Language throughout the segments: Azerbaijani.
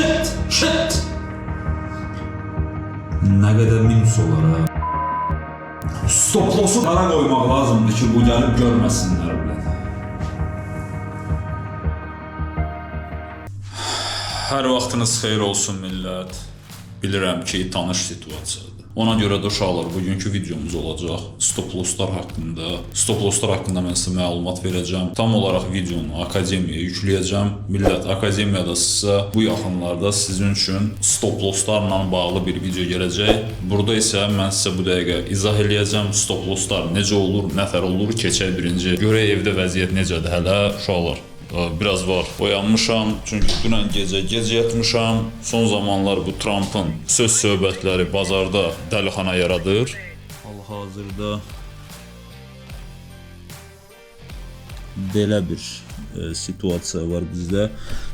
Shit, shit. Nə qədər minus olar ha. Stop lossu hara qoymaq lazımdır ki, bu gəlib görməsinlər belə. Hər vaxtınız xeyir olsun millət. Bilirəm ki, tanış situasiyadır. Ona görə də uşaqlar, bugünkü videomuz olacaq stop losslar haqqında. Stop losslar haqqında mən sizə məlumat verəcəm. Tam olaraq videonu akademiyaya yükləyəcəm. Millət, akademiyada sizə bu yaxınlarda sizin üçün stop losslarla bağlı bir video gələcək. Burada isə mən sizə bu dəqiqə izah eləyəcəm. Stop losslar necə olur, nətər olur, keçək birinci. Görək evdə vəziyyət necədir hələ uşaqlar. Biraz var. Oyanmışam, çünki dünən gecə gec yatmışam. Son zamanlar bu Trumpın söz söhbətləri bazarda dəlixana yaradır. Hal-hazırda belə bir situasiya var bizdə.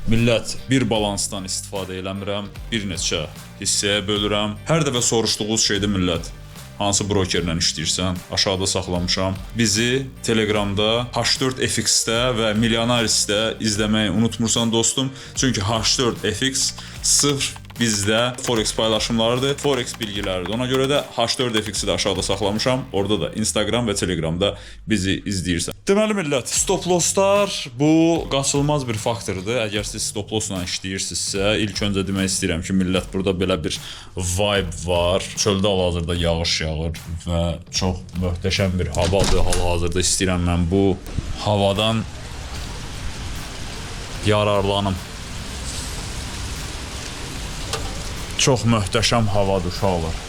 Millət, bir balansdan istifadə eləmirəm, bir neçə hissəyə bölürəm. Hər dəfə soruşduğunuz şeydir millət. Hansı brokerlə işləyirsən? Aşağıda saxlamışam. Bizi Telegramda H4FX-də və Millionaires-də izləməyi unutmursan dostum. Çünki H4FX sırf bizdə Forex paylaşımlarıdır, Forex bilgiləridir. Ona görə də H4FX-i də aşağıda saxlamışam. Orada da Instagram və Telegramda bizi izləyirsən. Deməli millət, stop losslar bu qaçılmaz bir faktordur. Əgər siz stop lossla işləyirsinizsə, ilk öncə demək istəyirəm ki, millət, burada belə bir vibe var. Çöldə hal-hazırda yağış yağır və çox möhtəşəm bir havadır. Hal-hazırda istəyirəm mən bu havadan yararlanım. Çox möhtəşəm havadır uşaqlar.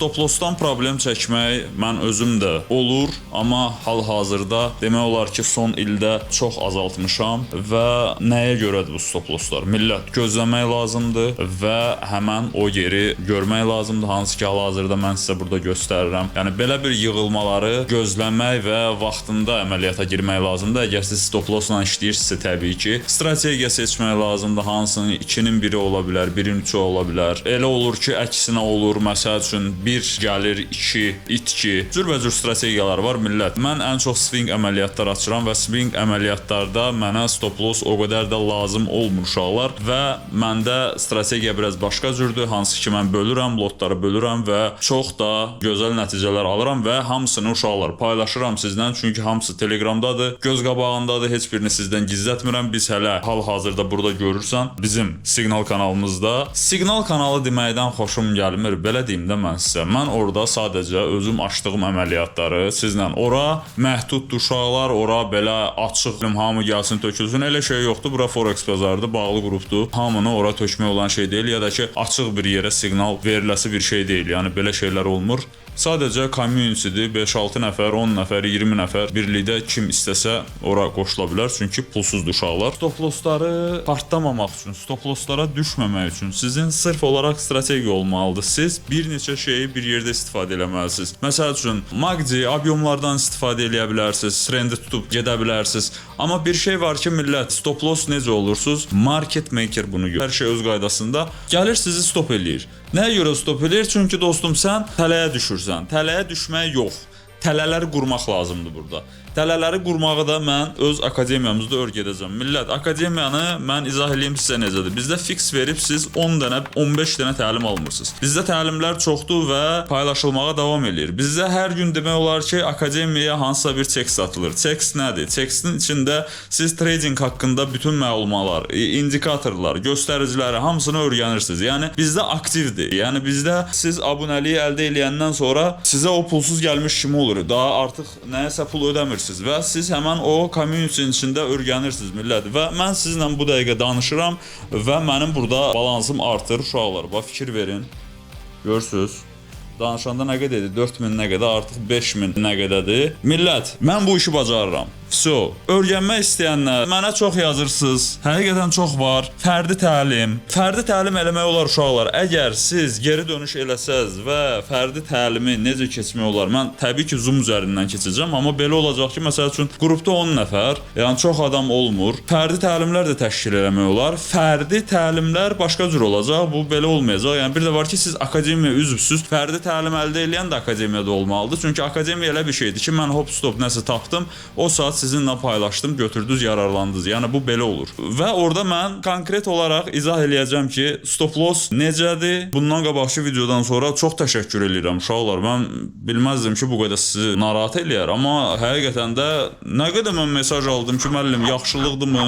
Stop lossdan problem çəkmək mən özüm də olur, amma hal-hazırda demək olar ki, son ildə çox azaltmışam və nəyə görədir bu stop losslar? Millət, gözləmək lazımdır və həmən o yeri görmək lazımdır, hansı ki, hal-hazırda mən sizə burada göstərirəm. Yəni belə bir yığılmaları gözləmək və vaxtında əməliyyata girmək lazımdır. Əgər siz stop lossla işləyirsinizsə təbii ki, strategiya seçmək lazımdır, hansının 2-nin biri ola bilər, 1-in 3-ü ola bilər. Elə olur ki, əksinə olur. Məsəl üçün 1 gəlir, 2, itki. Cürbəcür strategiyalar var millət. Mən ən çox swing əməliyyatlar açıram və swing əməliyyatlarda mənə stop loss o qədər də lazım olmur uşaqlar və məndə strategiya biraz başqa cürdür, hansı ki mən bölürəm, lotları bölürəm və çox da gözəl nəticələr alıram və hamısını uşaqlar paylaşıram sizdən, çünki hamısı Telegramdadır, göz qabağındadır, heç birini sizdən gizlətmirəm. Biz hələ hal-hazırda burada görürsən bizim siqnal kanalımızda. Siqnal kanalı deməkdən xoşum gəlmir, belə deyim də mən sizə. Mən orada sadəcə özüm açdığım əməliyyatları sizlə ora məhduddur uşaqlar, ora belə açıq hamı gəlsin tökülsün elə şey yoxdur. Bura Forex bazarıdır, bağlı qrupdur. Hamını ora tökmək olan şey deyil ya da ki açıq bir yerə siqnal veriləsi bir şey deyil. Yəni belə şeylər olmur. Sadəcə community-dir. 5-6 nəfər, 10 nəfər, 20 nəfər birlikdə kim istəsə ora qoşula bilər, çünki pulsuzdur uşaqlar. Stop lossları partlamamaq üçün, stop losslara düşməmək üçün sizin sırf olaraq strategiya olmalıdır. Siz bir neçə şeyi bir yerdə istifadə eləməlisiniz. Məsəl üçün MACD, obyomlardan istifadə eləyə bilərsiniz, trendi tutub gedə bilərsiniz. Amma bir şey var ki, millət, stop loss necə olursunuz? Market maker bunu görür. Hər şey öz qaydasında. Gəlir sizi stop eləyir. Nəyə görə stop eləyir? Çünki dostum sən tələyə düşürsən. Tələyə düşmək yox. Tələləri qurmaq lazımdır burada. Tələləri qurmağı da mən öz akademiyamızda öyrədəcəm. Millət, akademiyanı mən izah eləyim sizə necədir. Bizdə fix verib siz 10 dənə, 15 dənə təlim almırsınız. Bizdə təlimlər çoxdur və paylaşılmağa davam eləyir. Bizdə hər gün demək olar ki, akademiyaya hansısa bir tekst atılır. Tekst nədir? Tekstin içində siz trading haqqında bütün məlumatlar, indikatorlar, göstəriciləri hamısını öyrənirsiniz. Yəni bizdə aktivdir. Yəni bizdə siz abunəliyi əldə eləyəndən sonra sizə o pulsuz gəlmiş kimi olur. Daha artıq nəyəsə pul ödəmirsiniz və siz həmən o community-nin içində öyrənirsiniz millət. Və mən sizinlə bu dəqiqə danışıram və mənim burada balansım artır uşaqlar. Bax fikir verin. Görürsüz. Danışanda nə qədər idi? 4000 nə qədər, artıq 5000 nə qədərdir. Millət, mən bu işi bacarıram. So, öyrənmək istəyənlər mənə çox yazırsınız. Həqiqətən çox var. Fərdi təlim. Fərdi təlim eləmək olar uşaqlar. Əgər siz geri dönüş eləsəz və fərdi təlimi necə keçmək olar? Mən təbii ki Zoom üzərindən keçəcəm, amma belə olacaq ki, məsəl üçün qrupda 10 nəfər, yəni çox adam olmur. Fərdi təlimlər də təşkil eləmək olar. Fərdi təlimlər başqa cür olacaq. Bu belə olmayacaq. Yəni bir də var ki, siz akademiya üzvsüz. Fərdi təlim əldə eləyən də akademiyada olmalıdır. Çünki akademiya elə bir şeydir ki, mən hop stop nəsə tapdım, o saat Sizinlə paylaşdım, götürdünüz, yararlandınız. Yəni bu belə olur. Və orada mən konkret olaraq izah eləyəcəm ki, stop loss necədir? Bundan qabaqki videodan sonra çox təşəkkür eləyirəm uşaqlar. Mən bilməzdim ki, bu qədər sizi narahat eləyər, amma həqiqətən də nə qədər mən mesaj aldım ki, müəllim yaxşılıqdırmı,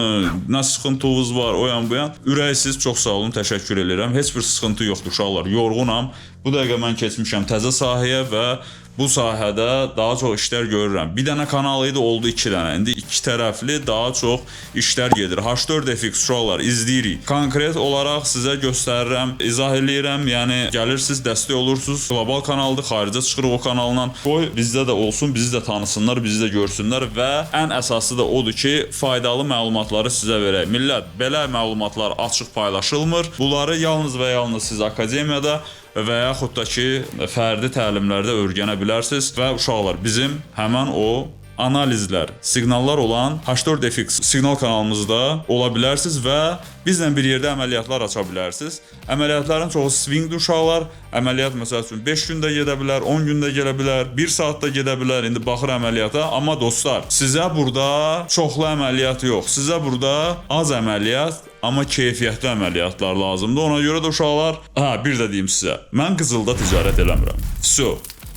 nə sıxıntınız var, o yan bu yan. Ürəksiz çox sağ olun, təşəkkür eləyirəm. Heç bir sıxıntı yoxdur uşaqlar. Yorğunam. Bu dəqiqə mən keçmişəm təzə sahəyə və bu sahədə daha çox işlər görürəm. Bir dənə kanal idi, oldu 2 dənə. İndi iki tərəfli daha çox işlər gedir. H4FX uşaqlar izləyirik. Konkret olaraq sizə göstərirəm, izah eləyirəm. Yəni gəlirsiniz, dəstək olursunuz. Qlobal kanaldır, xaricə çıxırıq o kanalla. Qoy bizdə də olsun, bizi də tanısınlar, bizi də görsünlər və ən əsası da odur ki, faydalı məlumatları sizə verək. Millət, belə məlumatlar açıq paylaşılmır. Bunları yalnız və yalnız siz akademiyada və yaxud da ki, fərdi təlimlərdə öyrənə bilərsiniz və uşaqlar bizim həmin o analizlər, siqnallar olan H4FX siqnal kanalımızda ola bilərsiniz və bizlə bir yerdə əməliyyatlar aça bilərsiniz. Əməliyyatların çoxu swingdir uşaqlar. Əməliyyat məsəl üçün 5 gündə gedə bilər, 10 gündə gələ bilər, 1 saatda gedə bilər. İndi baxır əməliyyata. Amma dostlar, sizə burada çoxlu əməliyyat yox. Sizə burada az əməliyyat, amma keyfiyyətli əməliyyatlar lazımdır. Ona görə də uşaqlar, hə, bir də deyim sizə, mən qızılda ticarət eləmirəm. Vso.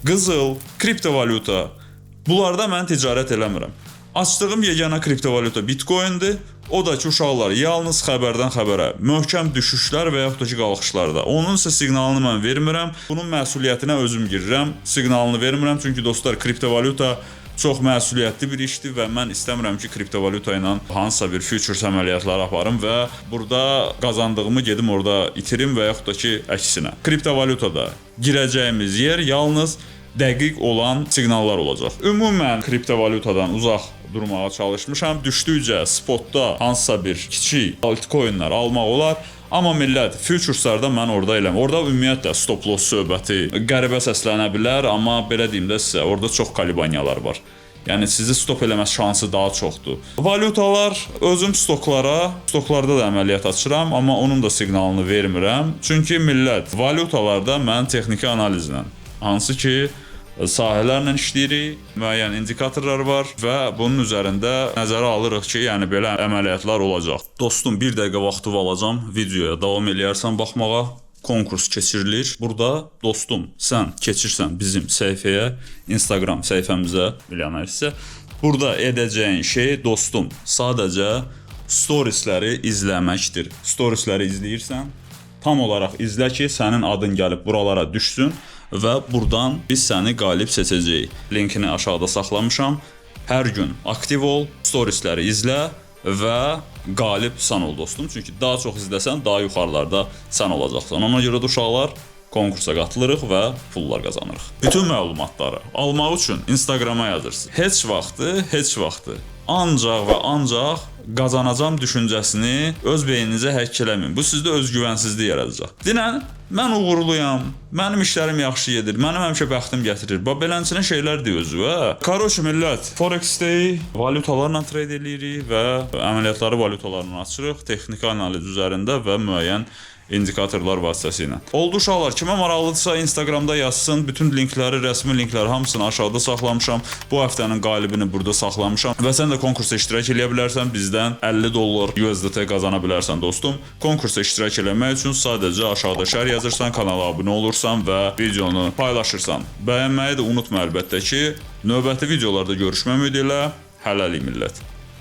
Qızıl, kriptovalyuta, bunlarda mən ticarət eləmirəm. Açdığım yeganə kriptovalyuta Bitcoin'dir. O da ki, uşaqlar yalnız xəbərdən xəbərə, möhkəm düşüşlər və yaxud da ki, qalxışlarda. Onun isə siqnalını mən vermirəm. Bunun məsuliyyətinə özüm girirəm. Siqnalını vermirəm çünki dostlar, kriptovalyuta çox məsuliyyətli bir işdir və mən istəmirəm ki, kriptovalyuta ilə hansısa bir futures əməliyyatları aparım və burada qazandığımı gedim orada itirim və yaxud da ki, əksinə. Kriptovalyutada girəcəyimiz yer yalnız dəqiq olan siqnallar olacaq. Ümumən kriptovalyutadan uzaq durmağa çalışmışam. Düşdükcə spotda hansısa bir kiçik altcoinlər almaq olar. Amma millət, futureslarda mən orada eləm. Orada ümumiyyətlə stop loss söhbəti qəribə səslənə bilər, amma belə deyim də sizə, orada çox kalibaniyalar var. Yəni sizi stop eləmə şansı daha çoxdur. Valyutalar özüm stoklara, stoklarda da əməliyyat açıram, amma onun da siqnalını vermirəm. Çünki millət, valyutalarda mən texniki analizlə, hansı ki sahələrlə işləyirik, müəyyən indikatorlar var və bunun üzərində nəzərə alırıq ki, yəni belə əməliyyatlar olacaq. Dostum, bir dəqiqə vaxtı alacam, videoya davam eləyərsən baxmağa. Konkurs keçirilir. Burada dostum, sən keçirsən bizim səhifəyə, Instagram səhifəmizə, Milyoner isə. Burada edəcəyin şey dostum, sadəcə storiesləri izləməkdir. Storiesləri izləyirsən, tam olaraq izlə ki, sənin adın gəlib buralara düşsün və burdan biz səni qalib seçəcəyik. Linkini aşağıda saxlamışam. Hər gün aktiv ol, storiesləri izlə və qalib sən ol dostum. Çünki daha çox izləsən, daha yuxarılarda sən olacaqsan. Ona görə də uşaqlar konkursa qatılırıq və pullar qazanırıq. Bütün məlumatları almaq üçün Instagrama yazırsınız. Heç vaxtı ancaq və ancaq qazanacam düşüncəsini öz beyninizə həkk eləməyin. Bu sizdə özgüvənsizlik yaradacaq. Dinən, mən uğurluyam, mənim işlərim yaxşı gedir, mənim həmişə bəxtim gətirir. Bax beləsinə şeylər deyir özü, hə. Karoç millət, Forex-də valyutalarla trade eləyirik və əməliyyatları valyutalarla açırıq, texniki analiz üzərində və müəyyən indikatorlar vasitəsilə. Oldu uşaqlar, kimə maraqlıdırsa Instagramda yazsın. Bütün linkləri, rəsmi linkləri hamısını aşağıda saxlamışam. Bu həftənin qalibini burada saxlamışam və sən də konkursa iştirak eləyə bilərsən. Bizdən 50 dollar USDT qazana bilərsən dostum. Konkursa iştirak eləmək üçün sadəcə aşağıda şərh yazırsan, kanala abunə olursan və videonu paylaşırsan. Bəyənməyi də unutma əlbəttə ki. Növbəti videolarda görüşmək ümidi ilə hələlik millət.